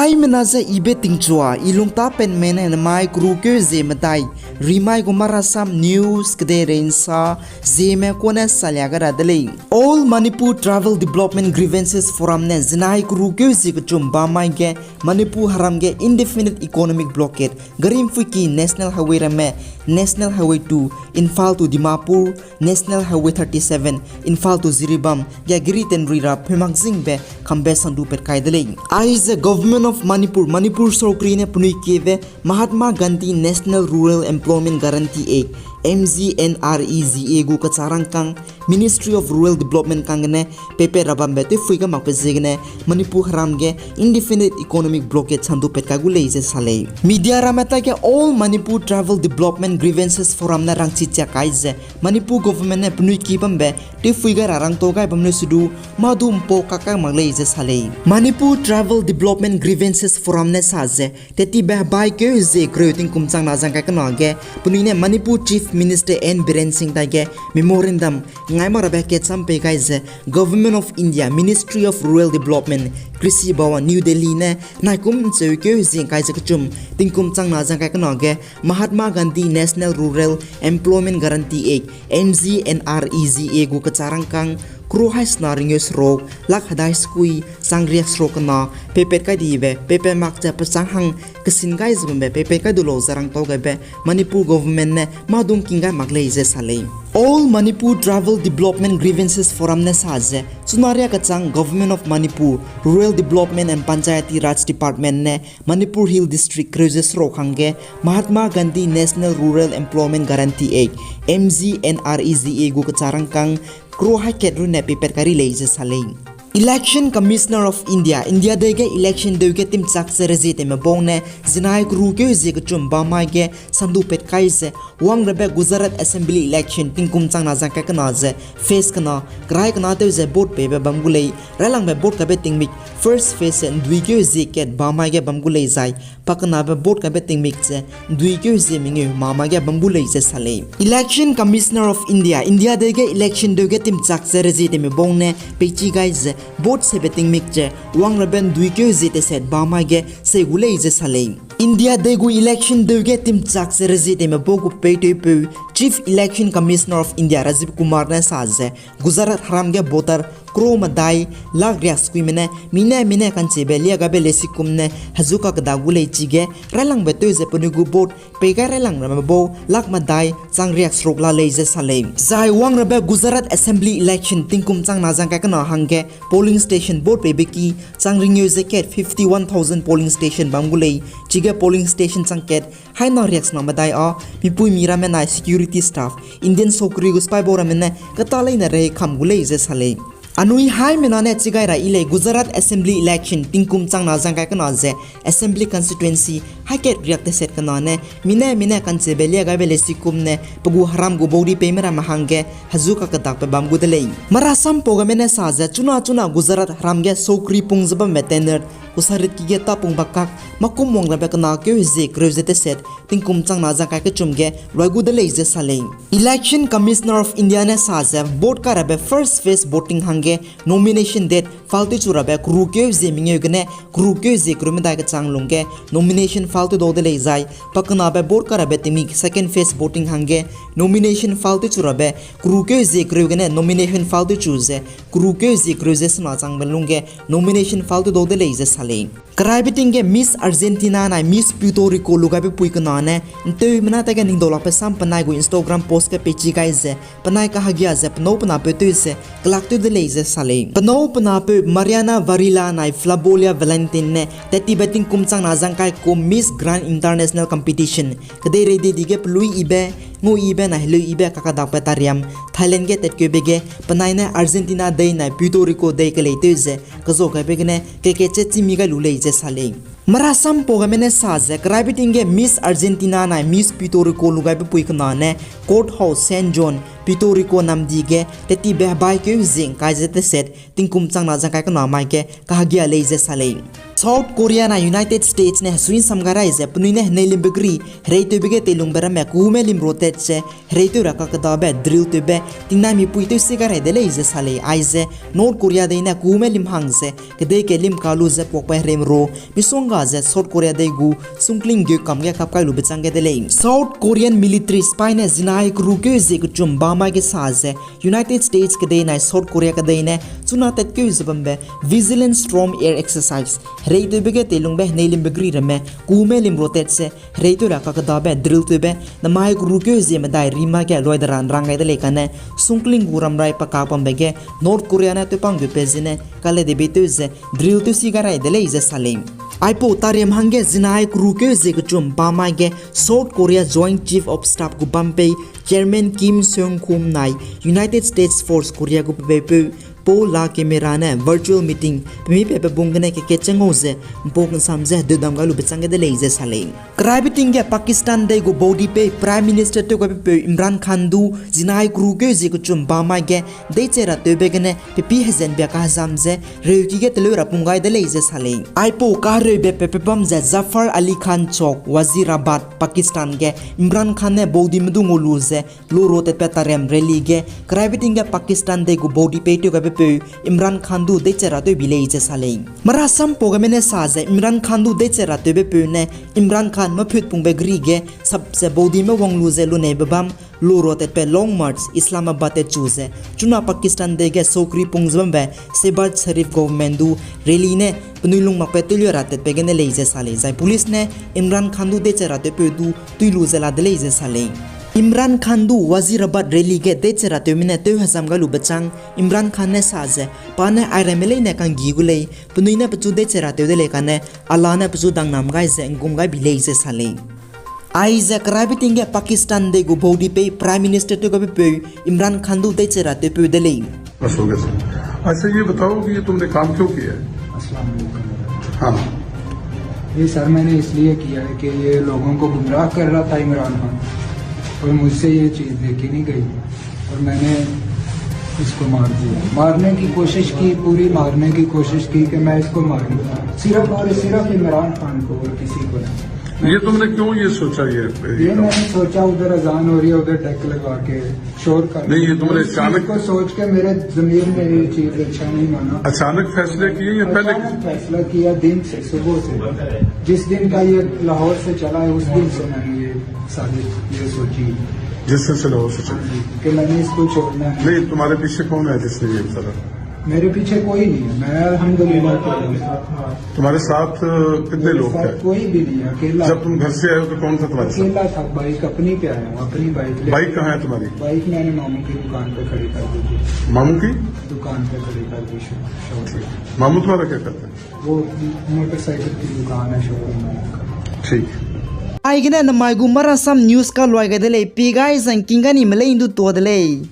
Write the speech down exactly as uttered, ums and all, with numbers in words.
Aimena ze ibe tingchua, i lungtapenme ne nemai keru keu zie medai, rimai gu Marasam News kedeirei nsa, zieme kune salia ga ra de lei. All Manipur Tribal Development Grievances Forum ne zinai keru keu zie kechum bamai ge, Manipur heram ge indefinite economic blockade, Garimpuiki National Highway ramme, National Highway two, Imphal to Dimapur, National Highway thirty-seven, Imphal to Jiribam, ge geri tenrui ra phemakzingbe kambe sandu pat kai de lei. Aize Government of Manipur, Manipur sorkari ne penui kiebe Mahatma Gandhi National Rural Employment Guarantee Act, M G N R E G A gu kecharangkang, Ministry of Rural Development kang gene, pepe ra bambe tewphui ga makbe ziegene, Manipur heram ge indefinite economic blockade sandu pat kai gu lei ze sa lei. Media ramme ta ge All Manipur Tribal Development Grievances Forum ne rangchi chia kai ze, Manipur government ne penui ki bambe tewphui ga ra rangtau gai bam leu sudu, mâ du mpau kak kai mak lei ze sa lei. Manipur Tribal Development Grievances Forum ne sa ze, tettibe hebai keu hezie kereu tingkum changna zang kai kena ge, penui ne Manipur Chief Minister N Biren Singh tai ge memorandum ngai mak rabe kecham pei gai ze, Government of India, Ministry of Rural Development, Krishi Bhavan, New Delhi ne naikum ncheu keu hezie kai ze kechum tingkum changna zang kai kena ge, Mahatma Gandhi National Rural Employment Guarantee Act, M G N R E G A gu kecharangkang, kru hai sena ringeu seruk, lak hedai sekui, chang riak seruk kena, peipat kai dibe, peipat mak ze pechang hang, kesin gai ze bambe, peipat kai du lau ze rangtau gaibe, Manipur government ne mâ du ngking gai mak lei ze sa lei. All Manipur Tribal Development Grievances Forum ne sa ze, chuna riak kechang Government of Manipur, Rural Development and Panchayati Raj Department ne Manipur Hill District kereu ze seruk hangge Mahatma Gandhi National Rural Employment Guarantee Act, M G N R E G A gu kecharangkang, kru hai kat runne peipat kai ri lei ze sa lei. Election Commissioner of India, India dei ge election deu ge timchak ze rezie teime bau ne, zinai keru keu hezie kechum bamai ge sandu pat kai ze, wang rabe Gujarat Assembly election tingkum changna zang kai kena ze, phase kena, kerai kena tew ze vote peibe bam gu lei, railangbe vote kaibe tingmik first phase ze ndui keu hezie kat bamai ge bam gu lei zai, pakenabe vote kaibe tingmik ze ndui keu hezie mengeu mamai ge bam gu lei ze sa lei. Election Commissioner of India, India dei ge election deu ge timchak ze rezie teime bau ne peichi gai ze vote sebe tingmik ze wang rabe ndui keu hezie teset bamai ge sei gu lei ze sa lei. India dei gu election deu ge timchak ze rezie teime bau gu peitewpeu Chief Election Commissioner of India Rajiv Kumar ne sa ze, Gujarat heram ge voter kru medai lak riak sekuime ne mine mine kanchibe lia gaibe leisikum ne hezu kakedak gu lei chige railangbe tew ze penui gu vote pei gai railang ramme bau lak medai chang riak seruk la lei ze sa lei. Zai wang rabe Gujarat Assembly election tingkum changna zang kai kena hangge polling station vote peibe ki chang ringeu ze kat fifty one thousand polling station bam gu lei, chige polling station chang kat haina riak sena medai â mipuimi ramme nai security staff, Indian sokri gu sipai bau ramme ne keta leine rei kam gu lei ze sa lei. Anui haimena ne chigai ra yi lei Gujarat Assembly election tingkum changna zang kai kena ze Assembly constituency hai kat riak teset kena ne mine mine kanchibe lia gaibe leisikum ne pe gu heram gu baudi peime ramme hangge hezu kakedakbe bam gu de lei. Marasam pau gaime ne sa ze chuna chuna Gujarat heram ge sokri pung ze bambe tenure kusaritki ge tapung bakak makum wang rabe kena keu hezie kereu ze teset tingkum changna zang kai kechum ge luai gu de lei ze sa lei. Election Commissioner of India ne sa ze vote kai rabe first phase voting hangge nomination date file tewchu rabe keru keu hezie mengeu gene keru keu hezie kereu medai kechang lungge nomination file tew dau de lei zai, pakenabe vote kai rabe tingmik second phase voting hangge nomination file tewchu rabe keru keu hezie kereu gene nomination file tewchu ze keru keu hezie kereu ze sena changbe lungge nomination file tew dau de lei ze sa lei. Keraibe ting ge Miss Argentina nai Miss Puerto Rico lu gaibe pui kena ne nteumena ta ge ningdaulakbe sam penai gu Instagram post ge peichi gai ze penai kahagia ze penâu penapeu tew ze kelak tew de lei ze sa lei. Penâu penapeu Mariana Varela nai Flaviola Valentin ne tettibe tingkum changna zang kai kum Miss Grand International Competition kedeirei dei di ge pelui yibe, ngau yibe nai heleu yibe kakadakbe tariam Thailand ge tatkeube ge penai ne Argentina dei nai Puerto Rico dei kelei tew ze kezau gaibe gene keketche chîmi gai lu lei ze sa lei. Marasam pau gaime ne sa ze keraibe ting ge Miss Argentina nai Miss Puerto Rico lu gaibe pui kena ne Courthouse, San Juan, Puerto Rico namdi ge tettibe hebai keu hezie ngkai ze teset tingkum changna zang kai kena mai ge kahagia lei ze sa lei. South Korea na United States ne hesui nsam gai rai ze penui ne henei limbe geri, hereitewbe ge teilungbe ramme kume lim rotet ze, hereitew ra kakedabe drill tewbe, tingnai mipui tew si gai rai de lei ze sa lei. Aize North Korea dei ne kume lim hang ze, kedei ke lim ka lu ze puakpai hereime ro, misongga ze South Korea dei gu sungkling geu kam ge kap kai lube chang ge de lei. South Korean military spy ne zinai keru keu zie kechum bamai ge sa ze, United States kedei nai South Korea kedei ne chuna tat keu ze bambe Vigilant Storm Air Exercise, hereitewbe ge teilungbe henei limbe geri ramme kume lim rotet ze, hereitew ra kakedabe drill tewbe, namai keru keu zie medai rima ge luai de ra nrang gai de lei kane, sungkling gu ramrai pakak bambe ge, North Korea ne tewpang geu pe zene, kale de beitew ze, drill tew si gai rai de lei ze sa lei. Aipau tariam hangge zinai keru keu zie kechum bamai ge South Korea Joint Chief of Staff gu bam pei Chairman Kim Seung Khum nai United States Force Korea gu pepeupeu Paul La Camera ne virtual meeting pemi pe pebung gene keke chengau ze mpau nsam ze hededam gai lube chang ge de lei ze sa lei. Keraibe ting ge Pakistan dei gu baudi pei Prime Minister tew gaibepeu Imran Khan du zinai keru keu zie kechum bamai ge deiche ra tewbe gene pepi hezenbia kahezam ze reuki ge teleu ra pung gai de lei ze sa lei. Aipau kahereube pe pebam ze Zafar Ali Khan Chowk, Wazirabad, Pakistan ge Imran Khan ne baudime du ngau lu ze lu rotetbe tariam rally ge keraibe ting ge Pakistan dei gu baudi pei tew gaibepeu Imran Khan du deiche ra tew bi lei ze sa lei. Marasam pau gaime ne sa ze Imran Khan du deiche ra tewbepeu ne Imran Khan meput pungbe geri ge sap ze baudime wang lu ze luneibe bam lu rotetbe Long March Islamabad te chu ze chuna Pakistan dei ge sokri pung ze bambe Shehbaz Sharif government du rally ne penui lung makbe tew lu ra tetbe gene lei ze sa lei. Zai police ne Imran Khan du deiche ra tewpeu du tui lu ze la de lei ze sa lei. Imran Khan du Wazirabad rally ge deiche ra tewme ne tew hezam gai lube chang Imran Khan ne sa ze pa ne airamme leine kanggi gu lei, penui ne pechu deiche ra tew de lei kane Allah ne pechu dangnam gai ze ngum gai bi lei ze sa lei. Aize keraibe ting ge Pakistan dei gu baudi pei Prime Minister tew gaibepeu Imran Khan du deiche ra tewpeu de lei. बस हो गया सर। अच्छा, ये बताओ कि ये तुमने काम क्यों किया है? अस्सलाम वालेकुम। हाँ। ये सर, मैंने इसलिए किया है कि ये लोगों को गुमराह कर रहा था इमरान खान, और मुझसे ये चीज़ देखी नहीं गई, और मैंने इसको मार दिया। मारने की कोशिश की, पूरी मारने की कोशिश की कि मैं इसको मारूं, सिर्फ और सिर्फ इमरान खान को और किसी को नहीं। ये तुमने क्यों ये सोचा, ये, ये ये मैंने सोचा उधर अजान हो रही है, उधर डेक लगा के शोर कर नहीं, ये तुमने इस चीज अचानक को सोच के मेरे ज़मीर ने ये चीज अच्छा नहीं माना। अचानक फैसले किए या पहले? अचानक फैसला किया, दिन से, सुबह से। जिस दिन का ये लाहौर से चला है, उस दिन से मैंने ये साजिश, ये सोची। जिस दिन से लाहौर से चला? हाँ जी, कि मैंने इसको छोड़ना है। नहीं, तुम्हारे पीछे कौन है जिसने ये करा? मेरे पीछे कोई नहीं है, मैं अल्हम्दुलिल्लाह के हूँ। तुम्हारे साथ, अ, कितने लोग थे? मेरे साथ कोई भी नहीं है, अकेला। जब तुम घर से आए हो तो कौन था तुम्हारे साथ? अकेला था, बाइक अपनी पे आया हूँ, अपनी बाइक ले। बाइक कहाँ है तुम्हारी? बाइक मैंने मामू की दुकान पे खड़ी कर दी थी। मामू की? दुकान पे खड़ी कर दी शो-, शॉप पे। ठीक। मामू तुम्हारा क्या करता है? वो मोटरसाइकिल की दुकान है, शोरूम है उनका। ठीक। Aigene namai gu marasam news ka luai gai de lei, pi gai zangking gani melei ndu tua de lei.